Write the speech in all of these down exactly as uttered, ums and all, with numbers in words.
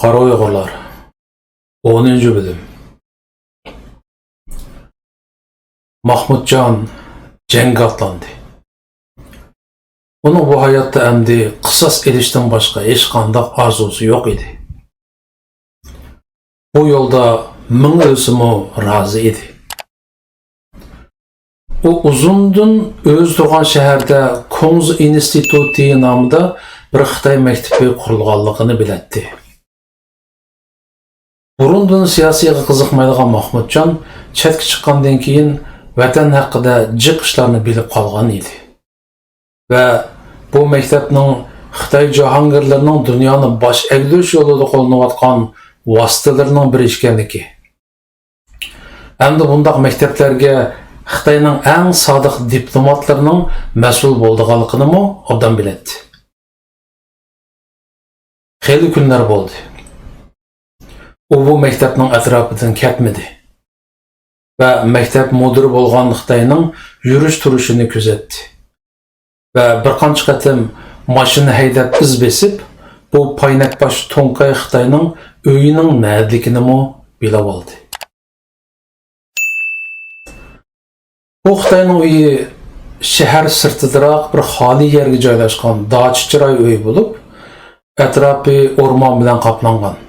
قارا ئۇيغۇرلار، ئونىنچى بۆلۈم. ماخمۇتجان جەڭگە ئاتلاندى. ئۇنىڭ بۇ ھاياتتا ئەمدى قىساس ئېلىشتىن باشقا ھېچقانداق ئارزۇسى يوق ئىدى. بۇ يولدا مىڭ ئۆلسىمۇ رازى ئىدى. ئۇ ئۇزۇندىن ئۆزى تۇرغان شەھەردە كۇڭزى ئىنستىتۇتى نامىدا بىر خىتاي مەكتىپى قۇرۇلغانلىقىنى بىلەتتى. بۇرۇندىن سىياسىيغا قىزىقمايدىغان ماخمۇتجان چەتكە چىققاندىن كېيىن ۋەتەن ھەققىدە جىق ئىشلارنى بىلىپ قالغان ئىدى. ۋە بۇ مەكتەپنىڭ خىتاي جاھانگىرلىرىنىڭ دۇنيانى باش ئەگدۈرۈش يولىدا قوللىنىۋاتقان ۋاسىتىلىرىنىڭ بىرى ئىكەنلىكى، ھەمدە بۇنداق مەكتەپلەرگە خىتاينىڭ ئەڭ سادىق دىپلوماتلىرىنىڭ مەسئۇل بولىدىغانلىقىنىمۇ ئوبدان بىلەتتى. خېلى كۈنلەر بولدى. ئۇ بۇ مەكتەپنىڭ ئەتراپىدىن كەتمىدى ۋە مەكتەپ مۇدىرى بولغان خىتاينىڭ يۈرۈش-تۇرۇشىنى كۆزەتتى ۋە بىر قانچە قېتىم ماشىنا ھەيدەپ ئىز بېسىپ، بۇ پاينەكباش توڭكاي خىتاينىڭ ئۆيىنىڭ نەدىلىكىنىمۇ بىلىۋالدى. بۇ خىتاينىڭ ئۆيى شەھەر سىرتىدىراق بىر خالىي يەرگە جايلاشقان داچا چىراي ئۆي بولۇپ، ئەتراپى ئورمان بىلەن قاپلانغان.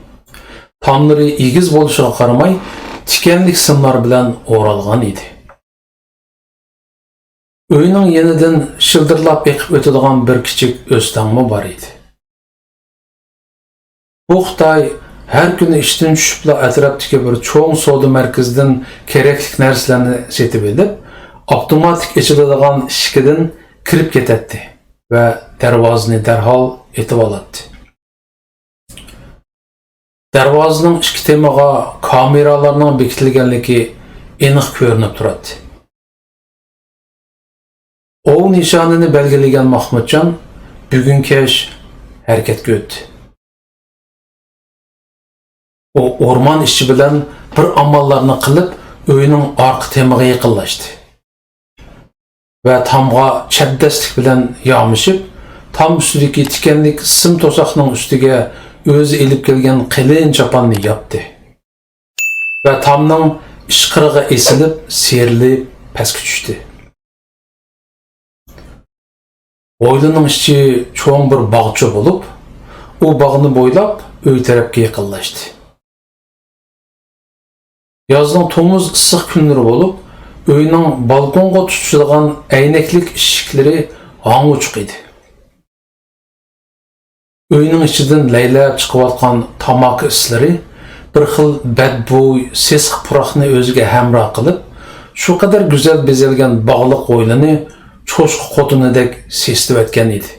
تاملىرى ئېگىز بولۇشىغا قارىماي، تىكەنلىك سىملار بىلەن ئورالغان ئىدى. ئۆينىڭ يېنىدىن شىلدىرلاپ ئېقىپ ئۆتىدىغان بىر كىچىك ئۆستەڭمۇ بار ئىدى. بۇ خىتاي ھەر كۈنى ئىشتىن چۈشۈپلا ئەتراپتىكى بىر چوڭ سودا مەركىزىدىن كېرەكلىك نەرسىلەرنى سېتىۋېلىپ، ئاپتوماتىك ئېچىلىدىغان ئىشىكىدىن كىرىپ كېتەتتى ۋە دەرۋازىنى دەرھال ئېتىۋالاتتى. دەرۋازىنىڭ ئىككى تېمىغا كامېرالارنىڭ بېكىتىلگەنلىكى ئېنىق كۆرۈنۈپ تۇراتتى. ئوۋ نىشانىنى بەلگىلىگەن ماخمۇتجان بۈگۈن كەچ ھەرىكەتكە ئۆتتى. ئۇ ئورمان ئىچى بىلەن بىر ئاماللارنى قىلىپ، ئۆينىڭ ئارقا تېمىغا يېقىنلاشتى ۋە تامغا چەبدەسلىك بىلەن يامىشىپ، تام ئۈستىدىكى تىكەنلىك سىم توساقنىڭ ئۈستىگە ئۆزى ئېلىپ كەلگەن قېلىن چاپاننى ياپتى ۋە تامنىڭ ئىچ قىرىغا ئېسىلىپ، سىيرىلىپ پەسكە چۈشتى. ھويلىنىڭ ئىچى چوڭ بىر باغچە بولۇپ، ئۇ باغنى بويلاپ ئۆي تەرەپكە يېقىنلاشتى. يازنىڭ تومۇز ئىسسىق كۈنلىرى بولۇپ، ئۆينىڭ بالكونغا تۇتىشىدىغان ئەينەكلىك ئىشىكلىرى ھاڭ ئوچۇق ئىدى. ئۆينىڭ ئىچىدىن لەيلەپ چىقىۋاتقان تاماكا ئىسلىرى بىر خىل بەدبۇي، سېسىق پۇراقنى ئۆزىگە ھەمراھ قىلىپ، شۇ قەدەر گۈزەل بېزەلگەن باغلىق ھويلىنى چوشقا قوتۇنىدەك سېسىتىۋەتكەن ئىدى.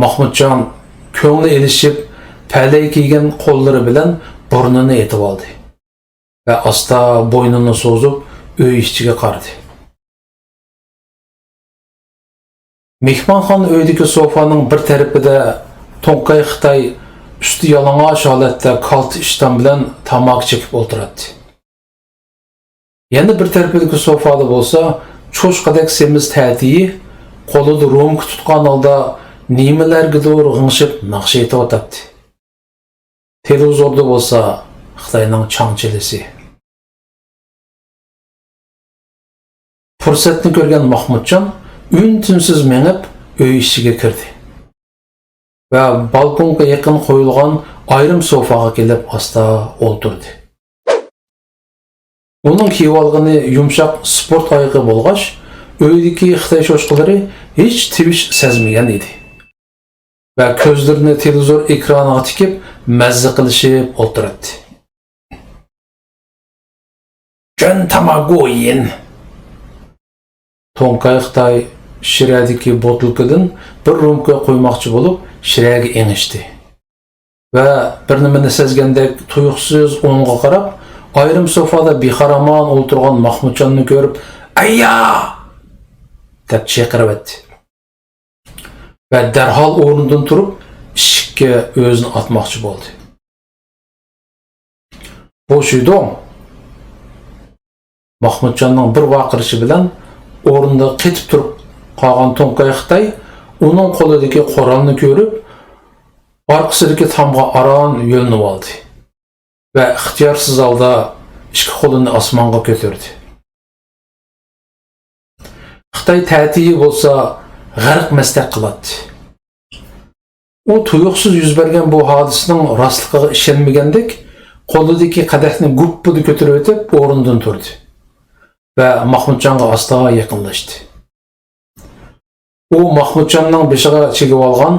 ماخمۇتجان كۆڭلى ئېلىشىپ، پەلەي كىيگەن قوللىرى بىلەن بۇرنىنى ئېتىۋالدى ۋە ئاستا بوينىنى سوزۇپ، ئۆي ئىچىگە قارىدى. مېھمانخانا ئۆيدىكى سوفانىڭ بىر تەرىپىدە توڭكاي خىتاي ئۈستى يالىڭاچ ھالەتتە كالتە ئىشتان بىلەن تاماكا چېكىپ ئولتۇراتتى. يەنە بىر تەرىپىدىكى سوفادا بولسا چوشقىدەك سېمىز تەتىيى قولىدا رومكا تۇتقان ھالدا نېمىلەرگىدۇر غىڭشىپ ناخشا ئېيتىۋاتاتتى. تېلېۋىزوردا بولسا خىتاينىڭ چاڭچىلىسى. پۇرسەتنى كۆرگەن ماخمۇتجان ئۈن-تىنسىز مېڭىپ ئۆي ئىچىگە كىردى ۋە بالكونغا يېقىن قويۇلغان ئايرىم سوفاغا كېلىپ ئاستا ئولتۇردى. ئۇنىڭ كىيىۋالغىنى يۇمشاق سپورت ئايىغى بولغاچ، ئۆيدىكى خىتاي چوشقىلىرى ھېچ تىۋىش سەزمىگەن ئىدى ۋە كۆزلىرىنى تېلېۋىزور ئېكرانىغا تىكىپ مەززە قىلىشىپ ئولتۇراتتى. جۈەن تاماگويىن. توڭكاي خىتاي شىرەدىكى بوتۇلكىدىن بىر رومكا قۇيماقچى بولۇپ، شىرەگە ئېڭىشتى ۋە بىر نېمىنى سەزگەندەك تۇيۇقسىز ئوڭىغا قاراپ، ئايرىم سوفادا بىخارامان ئولتۇرغان ماخمۇتجاننى كۆرۈپ، «ئەييا!» دەپ چىقىرىۋەتتى ۋە دەرھال ئورنىدىن تۇرۇپ، ئىشىككە ئۆزىنى ئاتماقچى بولدى. بوشۇيدۇڭ! ماخمۇتجاننىڭ بىر ۋارقىرىشى بىلەن ئورنىدا قېتىپ تۇرۇپ قالغان توڭكاي خىتاي ئۇنىڭ قولىدىكى قورالنى كۆرۈپ، ئارقىسىدىكى تامغا ئاران يۆلىنىۋالدى ۋە ئىختىيارسىز ھالدا ئىككى قولىنى ئاسمانغا كۆتۈردى. خىتاي تەتىيى بولسا غەرق مەستەك قىلاتتى. ئۇ تۇيۇقسىز يۈز بەرگەن بۇ ھادىسىنىڭ راستلىقىغا ئىشەنمىگەندەك، قولىدىكى قەدەھنى گۇپپىدە كۆتۈرۈۋېتىپ ئورنىدىن تۇردى ۋە ماخمۇتجانغا ئاستا يېقىنلاشتى. ئۇ ماخمۇتجاننىڭ بېشىغا چىگىۋالغان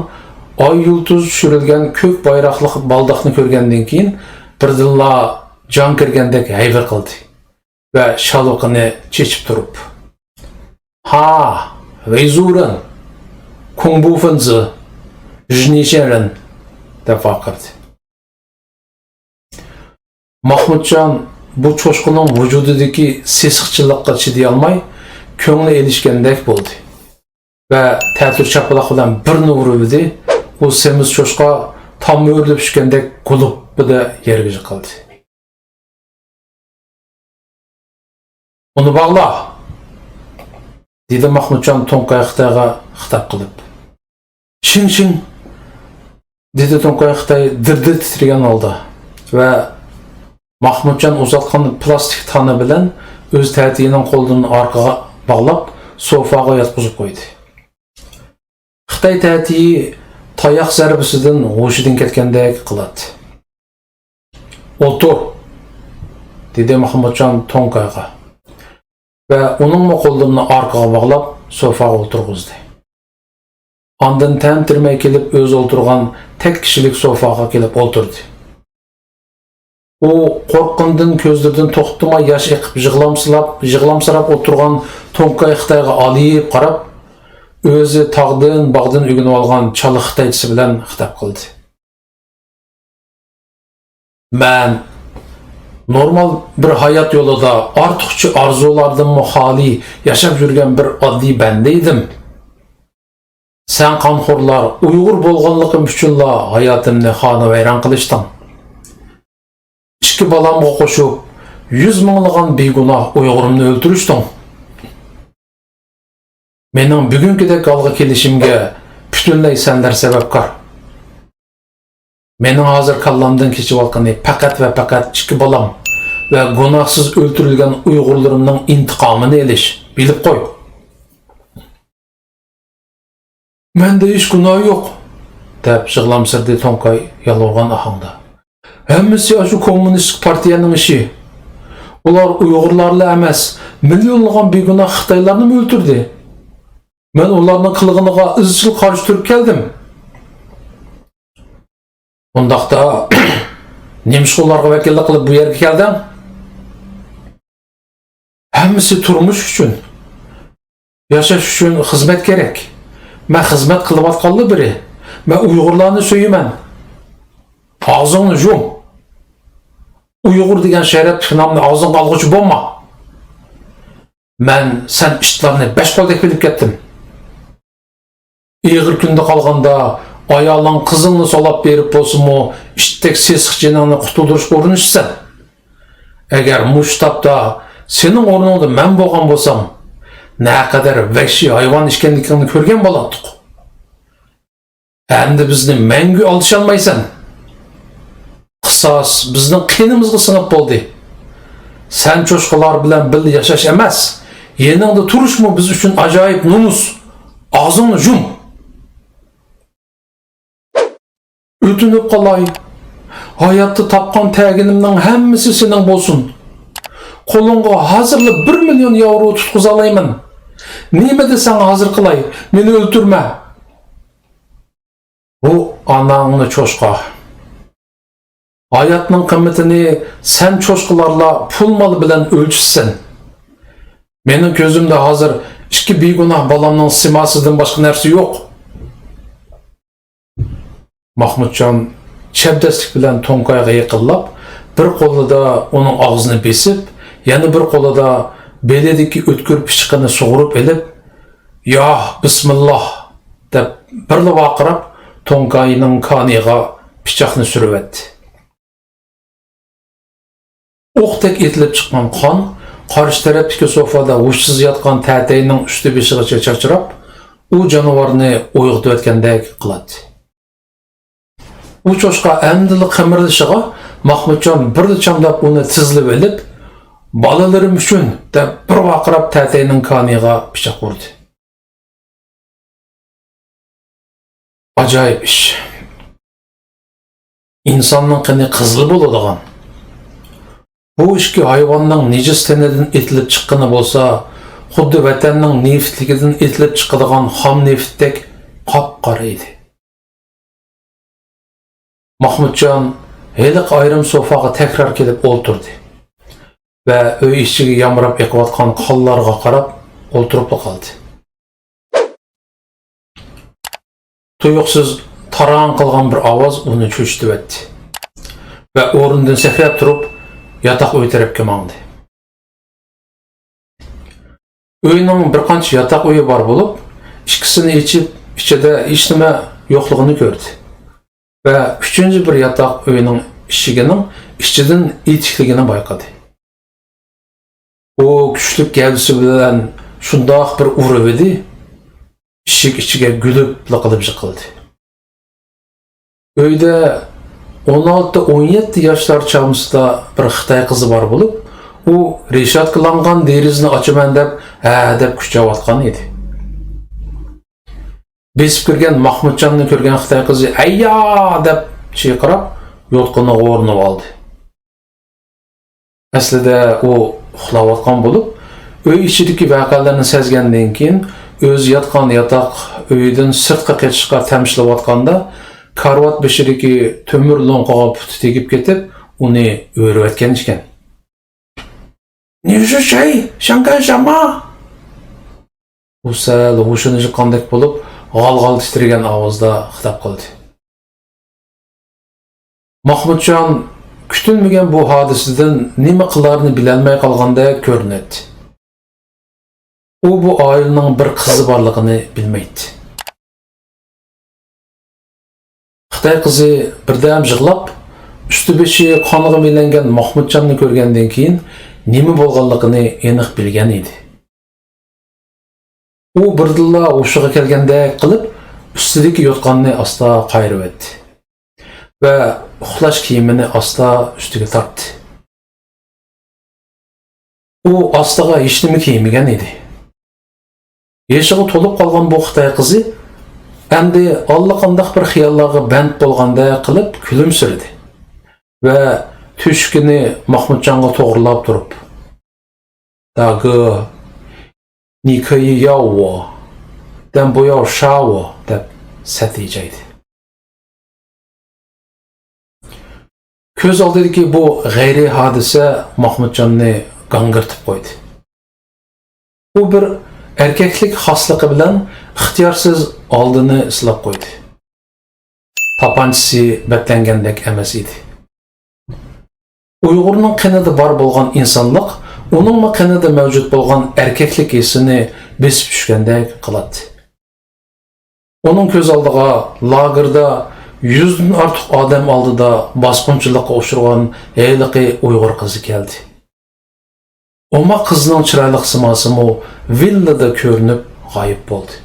ئاي يۇلتۇز چۈشۈرۈلگەن كۆك بايراقلىق بالداقنى كۆرگەندىن كېيىن، بىردىنلا جان كىرگەندەك ھەيۋە قىلدى ۋە شالۋىقىنى چېچىپ تۇرۇپ، ھا، ۋېيزۇرېن، كۇڭبۇفېنزې، ژنىشېنرېن، دەپ ۋارقىرىدى. ماخمۇتجان بۇ چوشقىنىڭ ۋۇجۇدىدىكى سېسىقچىلىققا چىدىيالماي، كۆڭلى ئېلىشكەندەك بولدى ۋە تەتۈر چاپىلاق بىلەن بىرنى ئۇرۇۋىدى. ئۇ سېمىز چوشقا تامغا ئۆرۈلۈپ چۈشكەندەك گۇلۇپپىدە يەرگە يىقىلدى. ئۇنى باغلا! دېدى ماخمۇتجان توڭكاي خىتايغا خىتاب قىلىپ. شىڭ، شىڭ! دېدى توڭكاي خىتاي دىر-دىر تىترىگەن ھالدا ۋە ماخمۇتجان ئۇزاتقان پىلاستىك تانا بىلەن ئۆز تەتىيىنىڭ قولىنى ئارقىغا باغلاپ، سوفاغا ياتقۇزۇپ قويدى. خىتاي تەتىيى تاياق زەربىسىدىن ھوشىدىن كەتكەندەك قىلاتتى. ئولتۇر! دېدى ماخمۇتجان توڭكايغا ۋە ئۇنىڭمۇ قوللىرىنى ئارقىغا باغلاپ، سوفاغا ئولتۇرغۇزدى. ئاندىن تەمتىرىمەي كېلىپ، ئۆزى ئولتۇرغان تەك كىشىلىك سوفاغا كېلىپ ئولتۇردى. ئۇ قورققىنىدىن كۆزلىرىدىن توختىماي ياش ئېقىپ، يىغلامسىراپ، يىغلامسىراپ ئولتۇرغان توڭكاي خىتايغا ئالىيىپ قاراپ، ئۆزى تاغدىن، باغدىن ئۆگىنىۋالغان چالا خىتايچىسى بىلەن خىتاب قىلدى. مەن نورمال بىر ھايات يولىدا ئارتۇقچە ئارزۇلاردىنمۇ خالىي ياشاپ يۈرگەن بىر ئاددىي بەندە ئىدىم. سەن قانخورلار ئۇيغۇر بولغانلىقىم ئۈچۈنلا ھاياتىمنى خانىۋەيران قىلىشتىڭ. ئىككى بالامغا قوشۇپ، يۈز مىڭلىغان بىگۇناھ ئۇيغۇرۇمنى ئۆلتۈرۈشتۈڭ. مېنىڭ بۈگۈنكىدەك ھالغا كېلىشىمگە پۈتۈنلەي سەنلەر سەۋەبكار. مېنىڭ ھازىر كاللامدىن كېچىۋاتقىنى پەقەت ۋە پەقەت ئىككى بالام ۋە گۇناھسىز ئۆلتۈرۈلگەن ئۇيغۇرلىرىمنىڭ ئىنتىقامىنى ئېلىش. بىلىپ قوي. مەندە ھېچ گۇناھ يوق، دەپ يىغلامسىرىدى توڭكاي يالۋۇرغان ئاھاڭدا. ھەممىسى ئاشۇ كوممۇنىستىك پارتىيەنىڭ ئىشى. ئۇلار ئۇيغۇرلارلا ئەمەس، مىليونلىغان بىگۇناھ خىتايلارنىمۇ ئۆلتۈردى. مەن ئۇلارنىڭ قىلغىنىغا ئىزچىل قارشى تۇرۇپ كەلدىم. ئۇنداقتا، نېمىشقا ئۇلارغا ۋەكىللىك قىلىپ بۇ يەرگە كەلدىڭ؟ ھەممىسى تۇرمۇش ئۈچۈن، ياشاش ئۈچۈن خىزمەت كېرەك. مەن خىزمەت قىلىۋاتقانلا بىرى. مەن ئۇيغۇرلارنى سۆيىمەن. ئاغزىڭنى يۇم. ئۇيغۇر دېگەن شەرەپلىك نامنى ئاغزىڭغا ئالغۇچى بولما. مەن سەن ئىتلارنى بەش قولدەك بىلىپ كەتتىم. ئېغىر كۈندە قالغاندا، ئايالىڭ قىزىڭنى سولاپ بېرىپ بولسىمۇ، ئىتتەك سېسىق جېنىڭنى قۇتۇلدۇرۇشقا ئۇرۇنىسەن. ئەگەر مۇشۇ تاپتا سېنىڭ ئورنۇڭدا مەن بولغان بولسام، نەقەدەر ۋەھشىي ھايۋان ئىكەنلىكىڭنى كۆرگەن بولاتتۇق. ئەمدى بىزنى مەڭگۈ ئالدىشالمايسەن. قىساس بىزنىڭ قېنىمىزغا سىڭىپ بولدى. سەن چوشقىلار بىلەن بىللە ياشاش ئەمەس، يېنىڭدا تۇرۇشمۇ بىز ئۈچۈن ئاجايىپ نومۇس. ئاغزىڭنى يۇم. ئۆتۈنۈپ قالاي، ھاياتتا تاپقان تەگىنىمنىڭ ھەممىسى سېنىڭ بولسۇن. قولۇڭغا ھازىرلا بىر مىليون ياۋرو تۇتقۇزالايمەن. نېمە دېسەڭ ھازىر قىلاي، مېنى ئۆلتۈرمە. بۇ ئاناڭنى چوشقا. ھاياتنىڭ قىممىتىنى سەن چوشقىلارلا پۇل-مال بىلەن ئۆلچىسەن. مېنىڭ كۆزۈمدە ھازىر ئىككى بىگۇناھ بالامنىڭ سىماسىدىن باشقا نەرسە يوق. ماخمۇتجان چەبدەسلىك بىلەن توڭكايغا يېقىنلاپ، بىر قولىدا ئۇنىڭ ئاغزىنى بېسىپ، يەنە بىر قولىدا بېلىدىكى ئۆتكۈر پىچىقىنى سۇغۇرۇپ ئېلىپ، يا بىسمىللا! دەپ بىرلا ۋارقىراپ، توڭكاينىڭ كانىيىغا پىچاقنى سۈرۈۋەتتى. ئوقتەك ئېتىلىپ چىققان قان قارشى تەرەپتىكى سوفادا ھوشسىز ياتقان تەتەينىڭ ئۈستى بېشىغىچە چاچراپ، ئۇ جانىۋارنى ئويغىتىۋەتكەندەك قىلاتتى. بۇ چوشقا ئەمدىلا قىمىرلىشىغا ماخمۇتجان بىرلا چامداپ ئۇنى تىزلىۋېلىپ، «بالىلىرىم ئۈچۈن!» دەپ بىر ۋارقىراپ تەتەينىڭ كانىيىغا پىچاق ئۇردى. ئاجايىپ ئىش. ئىنساننىڭ قېنى قىزىل بولىدىغان، بۇ ئىككى ھايۋاننىڭ نىجىس تېنىدىن ئېتىلىپ چىققىنى بولسا، خۇددى ۋەتەننىڭ نېفىتلىكىدىن ئېتىلىپ چىقىدىغان خام نېفىتتەك قاپقارا ئىدى. ماخمۇتجان ھېلىقى ئايرىم سوفاغا تەكرار كېلىپ ئولتۇردى ۋە ئۆي ئىچىگە يامراپ ئېقىۋاتقان قانلارغا قاراپ ئولتۇرۇپلا قالدى. تۇيۇقسىز تاراڭ قىلغان بىر ئاۋاز ئۇنى چۆچۈتۈۋەتتى ۋە ئورنىدىن سەكرەپ تۇرۇپ، ياتاق ئۆي تەرەپكە ماڭدى. ئۆينىڭ بىر قانچە ياتاق ئۆيى بار بولۇپ، ئىككىسىنى ئېچىپ، ئىچىدە ھېچنېمە يوقلۇقىنى كۆردى ۋە ئۈچىنچى بىر ياتاق ئۆينىڭ ئىشىكىنىڭ ئىچىدىن ئېتىكلىكىنى بايقىدى. ئۇ كۈچلۈك گەۋدىسى بىلەن شۇنداق بىر ئۇرۇۋىدى، ئىشىك ئىچىگە گۈلۈپلا قىلىپ يىقىلدى. ئۆيدە ئون ئالتە، ئون يەتتە ياشلار چامىسىدا بىر خىتاي قىزى بار بولۇپ، ئۇ رېشاتكىلانغان دېرىزىنى ئاچىمەن دەپ، ھە دەپ كۈچەۋاتقان ئىدى. بېسىپ كىرگەن ماخمۇتجاننى كۆرگەن خىتاي قىزى «ئەييا!» دەپ چىرقىراپ، يوتقىنىغا ئورىنىۋالدى. ئەسلىدە ئۇ ئۇخلاۋاتقان بولۇپ، ئۆي ئىچىدىكى ۋەقەلەرنى سەزگەندىن كېيىن، ئۆزى ياتقان ياتاق ئۆيىدىن سىرتقا قېچىشقا تەمشىلىۋاتقاندا، كارىۋات بېشىدىكى تۆمۈر لوڭقىغا پۇتى تېگىپ كېتىپ، ئۇنى ئۆرۈۋەتكەن ئىكەن. 你是谁？想干什么؟ ئۇ سەل ھوشىنى يىغقاندەك بولۇپ، غال-غال تىترىگەن ئاۋازدا خىتاب قىلدى. ماخمۇتجان كۈتۈلمىگەن بۇ ھادىسىدىن نېمە قىلارىنى بىلەلمەي قالغاندەك كۆرۈنەتتى. ئۇ بۇ ئائىلىنىڭ بىر قىزى بارلىقىنى بىلمەيتتى. خىتاي قىزى بىردەم يىغلاپ، ئۈستى-بېشى قانغا مىلەنگەن ماخمۇتجاننى كۆرگەندىن كېيىن نېمە بولغانلىقىنى ئېنىق بىلگەن ئىدى. ئۇ بىردىنلا ھوشىغا كەلگەندەك قىلىپ، ئۈستىدىكى يوتقاننى ئاستا قايرىۋەتتى ۋە ئۇخلاش كىيىمىنى ئاستا ئۈستىگە تارتتى. ئۇ ئاستىغا ھېچنېمە كىيمىگەن ئىدى. يېشىغا تولۇپ قالغان بۇ خىتاي قىزى ئەمدى ئاللىقانداق بىر خىياللارغا بەند بولغاندەك قىلىپ كۈلۈمسىرىدى ۋە تۆشۈكىنى ماخمۇتجانغا توغرىلاپ تۇرۇپ، 大哥，你可以要我，但不要杀我 دەپ سەت ھىجايدى. كۆز ئالدىدىكى بۇ غەيرىي ھادىسە ماخمۇتجاننى گاڭگىرىتىپ قويدى. ئۇ بىر ئەركەكلىك خاسلىقى بىلەن ئىختىيارسىز ئالدىنى سىلاپ قويدى. تاپانچىسى بەتلەنگەندەك ئەمەس ئىدى. ئۇيغۇرنىڭ قېنىدا بار بولغان ئىنسانلىق، ئۇنىڭمۇ قېنىدا مەۋجۇت بولغان ئەركەكلىك ھېسسىنى بېسىپ چۈشكەندەك قىلاتتى. ئۇنىڭ كۆز ئالدىغا لاگېردا يۈزدىن ئارتۇق ئادەم ئالدىدا باسقۇنچىلىققا ئۇچرىغان ھېلىقى ئۇيغۇر قىزى كەلدى. ئوماق قىزنىڭ چىرايلىق سىماسىمۇ ۋىللىدا كۆرۈنۈپ غايىب بولدى.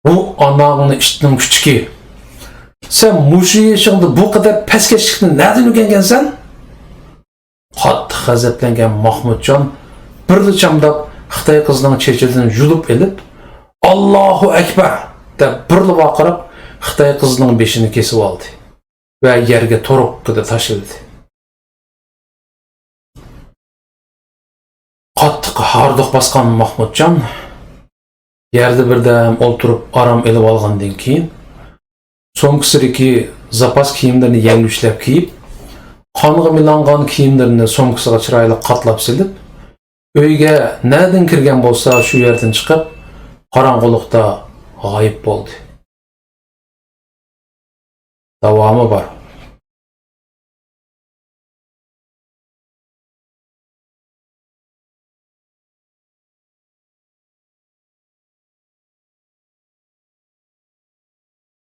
بۇ ئاناڭنى ئىتنىڭ كۈچۈكى! سەن مۇشۇ يېشىڭدا بۇ قەدەر پەسكەشلىكنى نەدىن ئۆگەنگەنسەن؟ قاتتىق غەزەپلەنگەن ماخمۇتجان بىرلا چامداپ خىتاي قىزنىڭ چېچىدىن يۇلۇپ ئېلىپ، «ئاللاھۇ ئەكبەر!» دەپ بىرلا ۋارقىراپ، خىتاي قىزنىڭ بېشىنى كېسىۋالدى ۋە يەرگە تورۇككىدە تاشلىدى. قاتتىق ھاردۇق باسقان ماخمۇتجان يەردە بىردەم ئولتۇرۇپ ئارام ئېلىۋالغاندىن كېيىن، سومكىسىدىكى زاپاس كىيىملىرىنى يەڭگۈشلەپ كىيىپ، قانغا مىلانغان كىيىملىرىنى سومكىسىغا چىرايلىق قاتلاپ سېلىپ، ئۆيگە نەدىن كىرگەن بولسا، شۇ يەردىن چىقىپ، قاراڭغۇلۇقتا غايىب بولدى. داۋامى بار.